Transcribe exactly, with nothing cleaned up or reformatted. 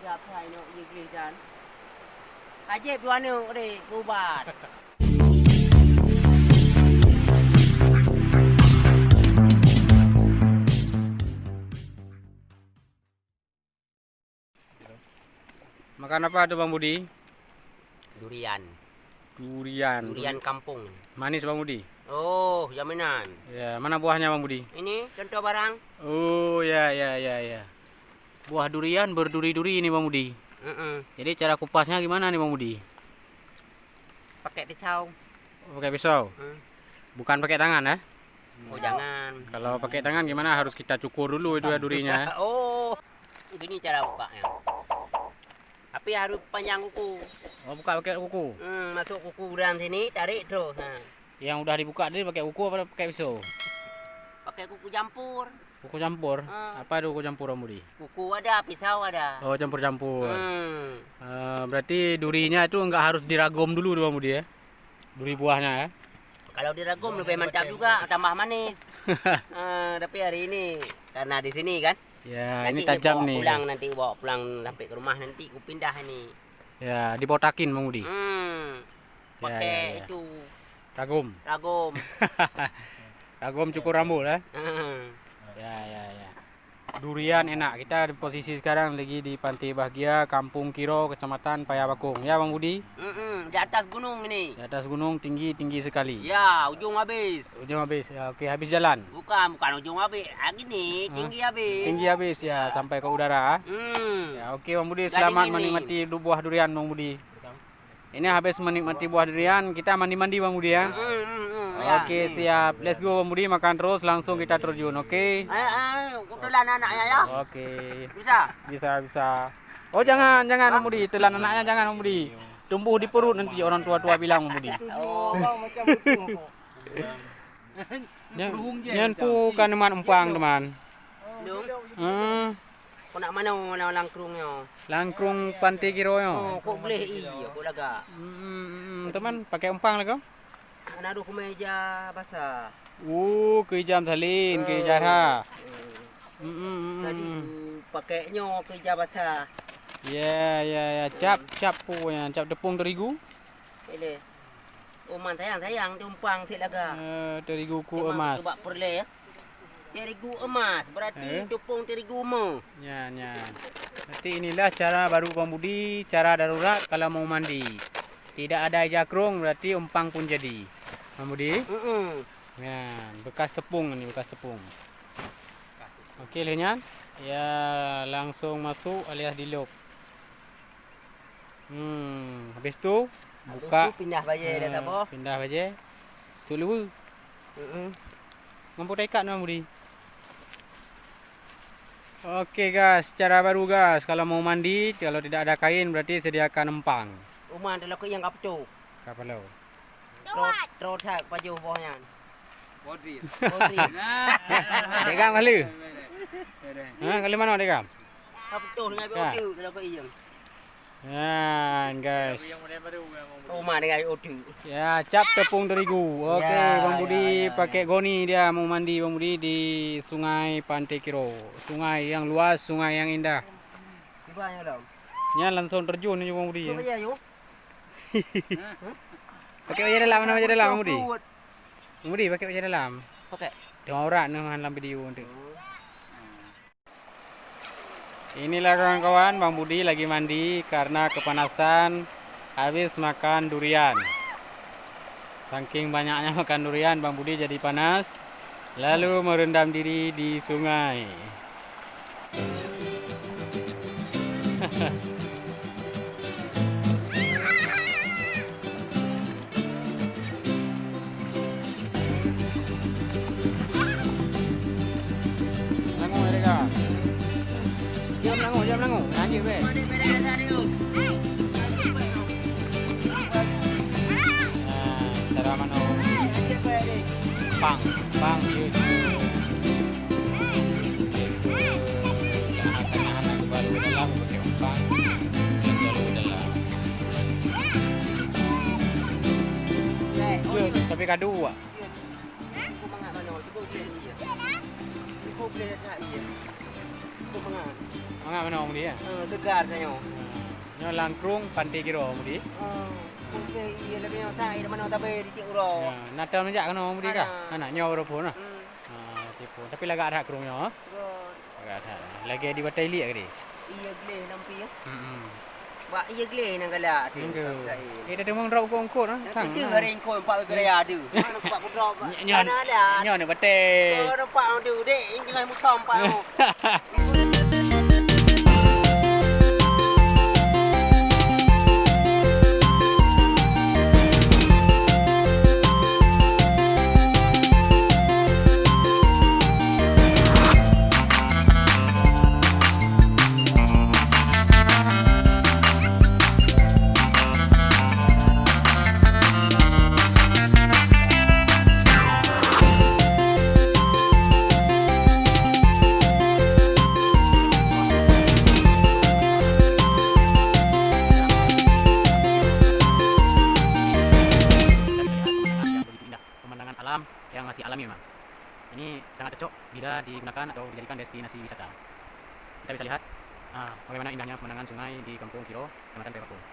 Siap hai nok jih gleh jan. Ka jieb dua neuk deh, keubat. Makan apa tu, Bang Budi? Durian. Durian. Durian kampung. Manis, Bang Budi? Oh, jaminan. Ya, mana buahnya, Bang Budi? Ini contoh barang. Oh, ya, ya, ya, ya. Buah durian berduri-duri ini, Bang Budi. Heeh. Jadi cara kupasnya gimana nih, Bang Budi? Pakai pisau. Oh, pakai pisau? Hmm. Bukan pakai tangan, ya? Oh, jangan. Kalau pakai tangan gimana? Harus kita cukur dulu itu ya durinya, ya? Oh, gini cara bukanya. Tapi harus panjang kuku. Oh, buka pakai kuku? Hmm, masuk kuku dalam sini, tarik terus. Ha. Yang udah dibuka tadi pakai kuku apa pakai pisau? Pakai kuku campur. Kuku campur? Ha. Apa ada kuku campur, Bang Budi? Kuku ada, pisau ada. Oh, campur-campur. Hmm. Eh, berarti durinya itu enggak harus diragom dulu, Bang Budi, ya? Duri buahnya, ya? Kalau diragom lebih mantap juga, tambah manis. Eh, tapi hari ini karena di sini kan. Ya, ini tajam nih. Nanti bawa pulang, nanti bawa pulang sampai ke rumah, nanti kupindah ini. Ya, dibotakin, Bang Budi. Hmm. Ya, pakai ya, ya. Itu. Ragom. Ragom. Ragom cukur rambut, eh? Hmm. Ya, ya, ya. Durian enak. Kita di posisi sekarang lagi di Pantai Bahagia, Kampung Kiro, Kecamatan Paya Bakong. Ya, Bang Budi? Mm-mm, di atas gunung ini. Di atas gunung tinggi, tinggi sekali. Ya, ujung habis. Ujung habis. Ya, oke, habis jalan. Bukan, bukan ujung habis. Ah, gini, hah? Tinggi habis. Tinggi habis ya, sampai ke udara. Hmm. Ya, oke, Bang Budi, selamat menikmati du-, buah durian, Bang Budi. Ini habis menikmati buah durian, kita mandi-mandi, Bang Budi, ya. Hmm, hmm, hmm, ya. Oke, siap. Let's go, Bang Budi, makan terus, langsung kita terjun, oke? Eh, eh, kebetulan anaknya ya. Oke. Bisa? Bisa, bisa. Oh, jangan, jangan, Bang Budi. Telan anaknya jangan, Bang Budi. Tumbuh di perut nanti orang tua-tua bilang, Bang Budi. Oh, macam itu. Nyan, nyan ku kan teman umpang, teman. Dong. Heeh. Kau nak mana, mana langkrung nyo? Langkrung Pantai Kiro nyo. Oh, kok boleh i, kok lagak. Hmm, hmm, hmm, teman pakai umpang lah kau? Nak naruh ke meja basah. Oh, ke ijam salin, ke ijam ha. Hmm. Hmm, hmm, hmm, hmm. Tadi pakai nyo ke ijam basah. Ya, ya, ya. Cap, cap pu nyan, cap tepung terigu. Ileh. Oh, man sayang-sayang, teumpang cit lagak. Eh, terigu ku emas. Coba peureulée, ya. Terigu emas, berarti eh? Tupung terigu me. Nyan, nyan. Berarti inilah cara baru Bang Budi, cara darurat kalau mau mandi. Tidak ada ija krong, berarti umpang pun jadi. Bang Budi? Mm-mm. Nyan, bekas tepung ni, bekas tepung. Oke, lheuh nyan, ya langsung masuk alias dilop. Hmm, habis tu, habis buka, tu pindah bajée dah, eh, saboh. Pindah bajée. Cuk leue. Heeh. Mampu taikat memang Budi. Oke, guys, cara baru, guys. Kalau mau mandi, kalau tidak ada kain, berarti sediakan empang. Uma, ada lakukan yang kapco. Kapalo. Tro-, tro that pajoh boh nyan. Bodri. Bodri. Nah. Dek Gam kali? Ha, kali mana Dek Gam? Ka beutôi dengan Ka. Bodri dalam kau iya. Nah, guys. Rumah dengan Bodri. Ya, cap tepung terigu. Oke, ya, Bang Budi ya, ya, pakai ya. Goni dia mau mandi Bang Budi di Sungai Pantai Kiro. Sungai yang luas, sungai yang indah. Tiba ya, Dong. Nya langsung terjun ni Bang Budi. Cuba ya. Ya, yuk. Pakai baju dalam, mana baju dalam, Bang Budi? Bang Budi, pakai baju dalam. Pakai. Tengok aurat ni, man, dalam video tu. Inilah kawan-kawan, Bang Budi lagi mandi karena kepanasan habis makan durian. Saking banyaknya makan durian, Bang Budi jadi panas. Lalu merendam diri di sungai. Lango, Erika. Jom lango, jom lango. Lanjut, weh. Ah, cara mana? Pang, pang, yuk. Tengah-tengah nak baru dalam, pakai pang. Baru dalam. Yuk, tapi kadu, Wak. Aku mangat manoe, cuba boleh ni ya. Cuba boleh dekat ni ya. Mangat. Mangat manoe Bang Budi, ya? Eh, segar tanyoe. Nyoe lam krueng Pantai Kiro, Bang Budi. Oh, sampai iya lagi nyoe, tak ada mana tabe di cik uroe. Ya, na tom jak keunoe Bang Budi kah? Ada. Anak nyoe baru pun, nah. Hmm. Ah, tipu. Tapi lagak that krueng nyoe, ha? Lagak that. Lagi di Batai Ilik tadi. Iya gleh lampi ya. Hmm. Bak iya gleh nang galak tu. Enggak. Eh, dah demang drop kongkot, ha? Tang. Itu hari kongkot empat kali ada. Mana kuat kudrop? Nyoe, nyoe. Mana ada? Nyoe ni Batai. Oh, nampak tu, dek. Ini jelas muka empat tu. Pemandangan alam yang masih alami memang. Ini sangat cocok bila digunakan atau dijadikan destinasi wisata. Kita bisa lihat, ah, bagaimana indahnya pemandangan sungai di Kampung Kiro, Kecamatan Paya Bakung.